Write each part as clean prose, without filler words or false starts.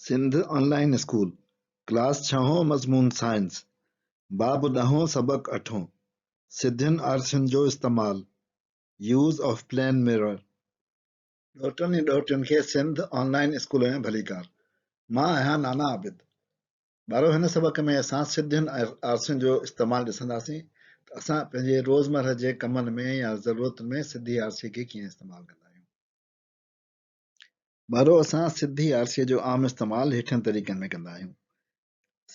سنڌ آن line school, class ڇهون مضمون science, باب ڏهون سبق اٺون، سڌين آرسين جو استعمال، Use of Plane Mirror. ڏوهٽن ۽ ڏوهٽين کي سنڌ آن لائين اسڪول ۾ ڀليڪار. مان آهيان نانا عابد. ٻارو هن سبق ۾ اسان سڌين آرسين جو استعمال ڏسنداسين ته اسان پنهنجي روزمرهه جي ڪمن ۾ يا ضرورتن ۾ سڌي آرسي کي ڪيئن استعمال ڪندا آهيون. ٻارو اسان سڌي آرسيء جو عام استعمال هيٺين طريقن ۾ ڪندا آهيون.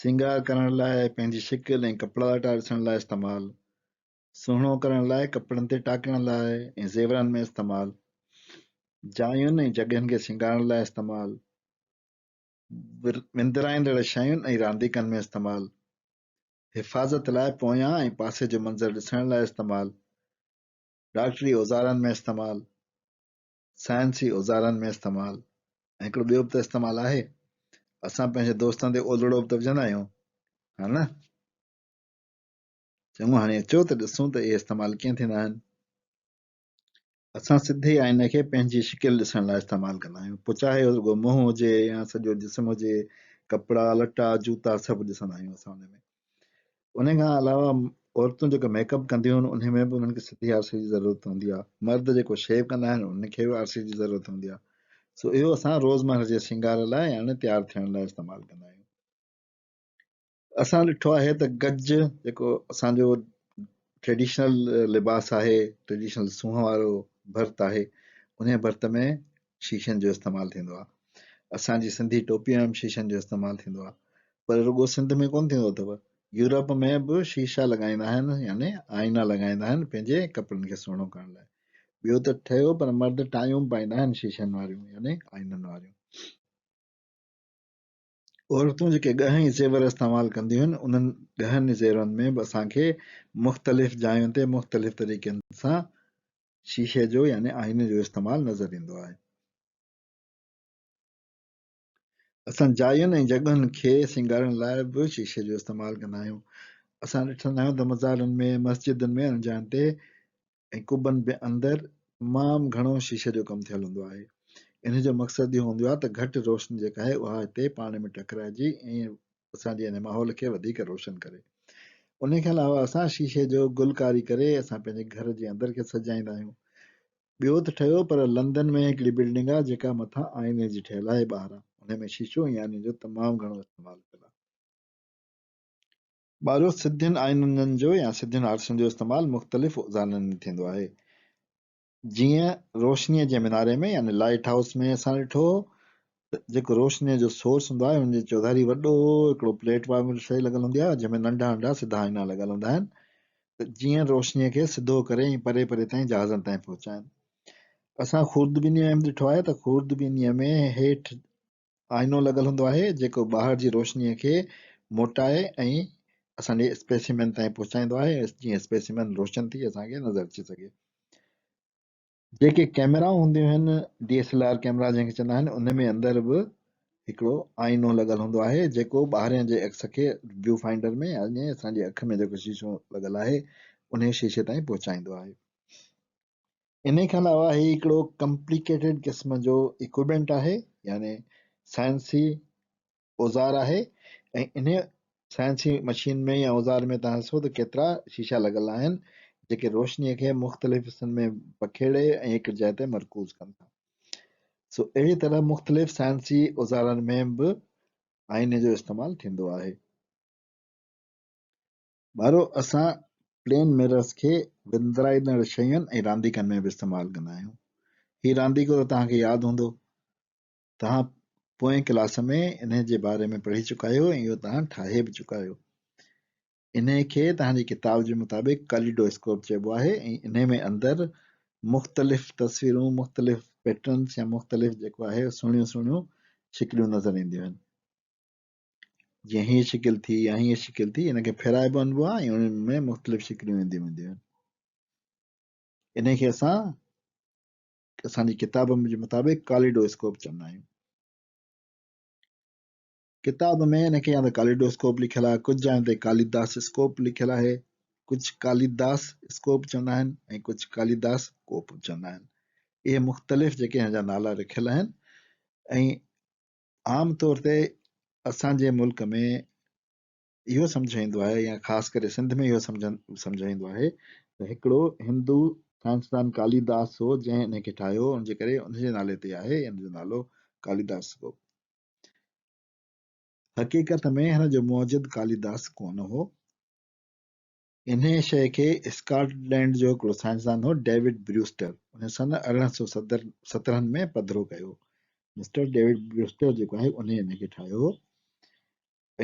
سينگار ڪرڻ لاء، پنهنجي شڪل ۽ ڪپڙا لٽا ڏسڻ لاء استعمال، سهڻو ڪرڻ لاء ڪپڙن تي ٽاڪڻ لاء ۽ زيورن ۾ استعمال، جاين ۽ جڳهين کي سينگارڻ لاء استعمال، وندرائيندڙ شين ۽ رانديڪن ۾ استعمال، حفاظت لاء پويان ۽ پاسي جو منظر ڏسڻ لاء استعمال، ڊاڪٽري اوزارن ۾ استعمال، سائنسي اوزارن ۾ استعمال ۽ هڪڙو ٻيو به ته استعمال آهي اسان پنهنجي دوستن تي اولڙو به ته وجهندا آهيون ها نه؟ چڱو هاڻي اچو ته ڏسون ته اهي استعمال ڪيئن ٿيندا آهن. اسان سڌي آئيني کي پنهنجي شڪل ڏسڻ لاء استعمال ڪندا آهيون پوء چاهي رڳو منهن هجي يا سڄو جسم هجي ڪپڙا لٽا جوتا سڀ ڏسندا آهيون اسان ان ۾ ان کان علاوه عورتون جيڪو ميڪ اپ ڪنديون آهن انهي ۾ به انهن کي سڌي آرسي جي ضرورت هوندي آهي مرد جيڪو شيو ڪندا آهن انهن کي به آرسي جي ضرورت هوندي آهي سو اهو اسان روزمره جي سينگار لاء يعني تيار ٿيڻ لاء استعمال ڪندا آهيون اسان ڏٺو آهي ته گج جيڪو اسان جو ٽريڊيشنل لباس آهي ٽريڊيشنل سونهن وارو ڀرت آهي انهي ڀرت ۾ شيشن جو استعمال ٿيندو آهي اسان جي سنڌي ٽوپي ۾ به شيشن جو استعمال ٿيندو آهي پر رڳو سنڌ ۾ ڪونه ٿيندو اٿو يورپ ۾ به شيشا لڳائيندا آهن يعني آئينا لڳائيندا آهن پنهنجي ڪپڙن کي سهڻو ڪرڻ لاء ٻيو ته ٺهيو پر مرد ٽايون به پائيندا آهن شيشن واريون يعني آئينن واريون عورتون جيڪي ڳهه ۽ زيور استعمال ڪنديون آهن انهن ڳهن ۽ زيورن ۾ به اسان کي مختلف جاين تي مختلف طريقن سان شيشي جو يعني آئيني جو استعمال نظر ايندو آهي. اسان جاين ۽ جڳهن کي سينگارڻ لاء به شيشي جو استعمال ڪندا آهيون. اسان ڏسندا آهيون ته مزارن ۾، مسجدن ۾ انهن جاين تي ۽ قبن به اندر تمام گهڻو شيشي جو ڪم ٿيل هوندو آهي. انهي جو مقصد اهو هوندو آهي ته گهٽ روشني جيڪا آهي اها هتي پاڻ ۾ ٽڪرائجي ۽ اسان جي ان ماحول کي وڌيڪ روشن ڪري. انهي کان علاوه اسان شيشي جو گلڪاري ڪري اسان پنهنجي گهر جي اندر کي سجائيندا آهيون. ٻيو ته ٺهيو پر لندن ۾ هڪڙي بلڊنگ آهي جيڪا مٿان آئيني جي ٺهيل آهي ٻاهران انهي ۾ شيشو ۽ آئيني جو تمام گهڻو استعمال ٿيل آهي. ٻاريو سڌين آئينن جو يا سڌين آرسين جو استعمال مختلف اوزارن ۾ ٿيندو آهي. جيئن روشنيء جي مناري ۾ يعني لائيٽ هائوس ۾ اسان ڏٺو هو ته جيڪو روشنيء جو سورس هوندو آهي ان جي چوڌاري وڏو هڪڙو پليٽ وانگر شيء لڳل هوندي آهي جنهن ۾ ننڍا ننڍا سڌا آئينا لڳل هوندا آهن ته جيئن روشنيء کي سڌو ڪري ۽ پري پري تائين جهازن تائين پهچائين. اسان خوردبينيء ۾ به ڏٺو آهي ته خوردبينيء ۾ هيٺ آئينو لڳل هوندو آهي جيڪو ٻاهر جي روشنيء کي موٽائي ۽ اسان جي اسپيسيمين تائين پهچائيندو آهي جيئن اسپيسيمين روشن ٿي اسان کي نظر اچي سگهي. جيڪي ڪئميرائون هونديون آهن D S L R camera جنهن کي چوندا آهن ان ۾ اندر به هڪڙو آئينو لڳل هوندو آهي جيڪو ٻاهرين جي عڪس کي ويو فائنڊر ۾ يعني اسان جي اک ۾ جيڪو شيشو لڳل آهي انهي شيشي تائين پهچائيندو آهي. انهي کان علاوه هي هڪڙو ڪمپليڪيٽيڊ قسم جو ايڪوپمينٽ آهي يعني سائنسي اوزار آهي ۽ انهي سائنسي مشين ۾ يا اوزار ۾ توهان ڏسو ته ڪيترا شيشا لڳل آهن جيڪي روشني کي مختلف حصن ۾ پکيڙي ۽ هڪ جاء تي مرڪوز ڪن ٿا. سو اهڙي طرح مختلف سائنسي اوزارن ۾ به آئيني جو استعمال ٿيندو آهي. ٻارو اسان پلين مررز کي وندرائيندڙ شين ۽ رانديڪن ۾ به استعمال ڪندا آهيون. هي رانديڪو ته توهان کي ياد هوندو. توهان پوئين ڪلاس ۾ انهي جي باري ۾ پڙهي چڪا آهيو ۽ اهو توهان ٺاهي به چڪا آهيو. انهي کي توهان جي ڪتاب جي مطابق ڪاليڊو اسڪوپ چئبو آهي ۽ انهي ۾ اندر مختلف تصويرون، مختلف پيٽرنس يا مختلف جيڪو آهي سهڻيون سهڻيون شڪليون نظر اينديون آهن. جيئن هيء شڪل ٿي يا هيء شڪل ٿي، ان کي ڦيرائي به وڃبو آهي ۽ انهن ۾ مختلف شڪليون اينديون وينديون آهن. انهي کي اسان اسان جي ڪتاب جي مطابق ڪاليڊو اسڪوپ چوندا آهيون. ڪتاب ۾ ان کي يا ته ڪاليڊو اسڪوپ لکيل آهي، ڪجهه جاين تي ڪاليداس اسڪوپ لکيل آهي، ڪجهه ڪاليداس اسڪوپ چوندا آهن ۽ ڪجهه ڪاليداس ڪوپ چوندا آهن. اهي مختلف جيڪي هن جا نالا رکيل آهن ۽ عام طور تي اسان جي ملڪ ۾ اهو سمجهيو ويندو آهي يا خاص ڪري سنڌ ۾ اهو سمجهيو ويندو آهي ته هڪڙو هندو سائنسدان ڪاليداس هو جنهن ان کي ٺاهيو ان جي ڪري ان جي نالي تي آهي ان جو نالو ڪاليداس هو. حقيقت ۾ هن جو موجد ڪاليداس ڪونه هو. انهيء شيء کي اسڪاٽ لينڊ جو هڪڙو سائنسدان هو ڊيوڊ بريوسٽر ان سن 1817 ۾ پڌرو ڪيو. مسٽر ڊيوڊ بريوسٽر جيڪو آهي انهيء ان کي ٺاهيو هو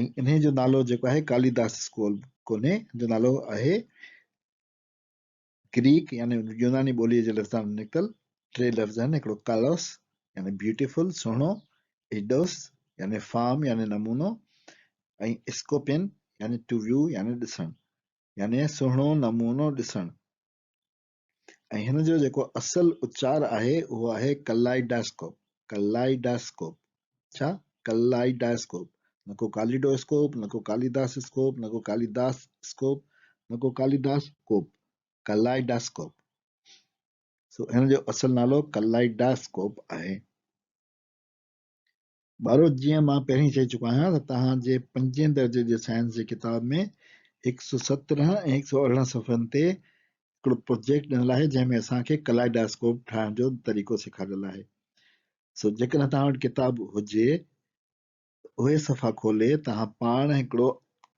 ۽ انهيء جو نالو جيڪو آهي ڪاليداس اسڪول ڪونهي، ان جو نالو آهي گريڪ يعني يوناني ٻوليء جي لفظن مان نڪتل ٽي لفظ آهن، هڪڙو ڪالوس يعني بيوٽيفل، سهڻو، ايڊوس يعني فارم يعني نمونو ۽ اسڪوپين يعني ٽو ويو يعني ڏسڻ يعني سهڻو نمونو ڏسڻ ۽ هن جو جيڪو اصل اچار آهي اهو آهي ڪلائيڊاسڪوپ، ڪلائيڊاسڪوپ، ڇا؟ ڪلائيڊاسڪوپ، نه ڪو ڪاليڊواسڪوپ، نه ڪو ڪاليداس اسڪوپ، نه ڪو ڪاليداس اسڪوپ، نه ڪو ڪاليداس ڪوپ، ڪلائيڊاسڪوپ. سو هن جو اصل نالو ڪلائيڊاسڪوپ آهي. ٻارو جيئن مان پهرين چئي چڪو آهيان ته توهان جي پنجين درجي جي سائنس جي ڪتاب ۾ هڪ سو سترهن ۽ هڪ سو ارڙهن صفحن تي هڪڙو پروجيڪٽ ڏنل آهي جنهن ۾ اسان کي ڪلائيڊاسڪوپ ٺاهڻ جو طريقو سيکاريل آهي. سو جيڪڏهن توهان وٽ ڪتاب هجي ته اهي صفحا کولي توهان پاڻ هڪڙو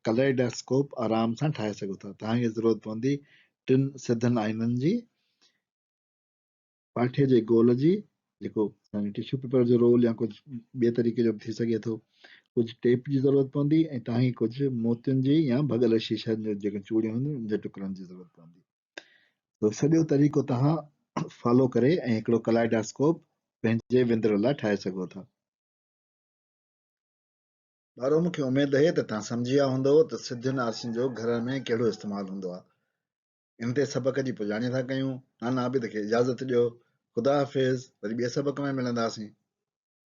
ڪلائيڊاسڪوپ آرام سان ٺاهي سگهو ٿا. توهان کي ضرورت پوندي ٽن سڌن آئينن جي، پاٺي جي گول جي، جيڪو يعني ٽشو پيپر جو رول يا ڪجهه ٻئي طريقي جو به ٿي سگهي ٿو، ڪجهه ٽيپ جي ضرورت پوندي ۽ توهان کي ڪجهه موتين جي يا ڀڳل شيشن جون جيڪي چوڙيون هونديون ان جي ٽڪرن جي ضرورت پوندي. سو سڄو طريقو توهان فالو ڪري ۽ هڪڙو ڪلائيڊاسڪوپ پنهنجي وندر لاء ٺاهي سگهو ٿا. ٻارو مون کي اميد اهي ته توهان سمجهي ويا هوندؤ ته سڌين آرسين جو گهر ۾ ڪهڙو استعمال هوندو آهي. ان تي سبق جي پڄاڻي ٿا ڪيون. نانا عابد کي اجازت ڏيو. خدا حافظ وري ٻئي سبق ۾ ملنداسين.